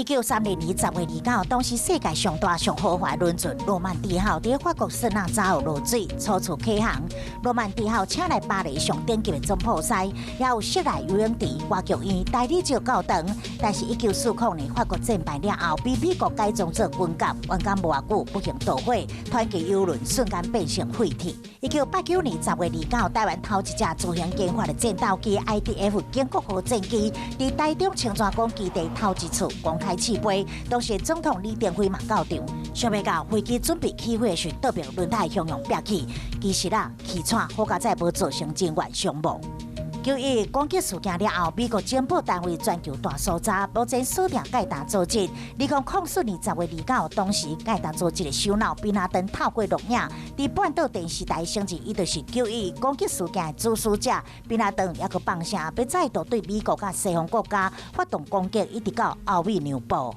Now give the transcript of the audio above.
1932年10月29，當時世界上大上豪華輪船諾曼底號佇法國聖納澤號落水，初次啟航。諾曼底號請來巴黎上頂級的總鋪師，也有室內游泳池、歌劇院、大理石教堂。但是，1940年法國戰敗了後，被美國改裝做軍艦，完工無偌久，不幸導火，傳奇郵輪瞬間變成廢鐵。1989年10月29，台灣頭一隻自行研發的戰鬥機 IDF 建國號戰機，佇台中清泉崗基地頭一次公開試飛，當時總統李登輝嘛到場。想袂到飛機準備起飛時，倒壁輪胎雄雄煏去，其實啊，氣喘好佳哉無造成人員傷亡。9·11攻擊事件了後，美國情報單位全球大搜查，目前鎖定蓋達組織。2004年10月29，當時蓋達組織的首腦賓拉登透過錄影，佇半島電視台承認，伊就是9·11攻擊事件的主使者。賓拉登猶閣放聲，欲再度對美國佮西方國家發動攻擊，一直到後尾讓步。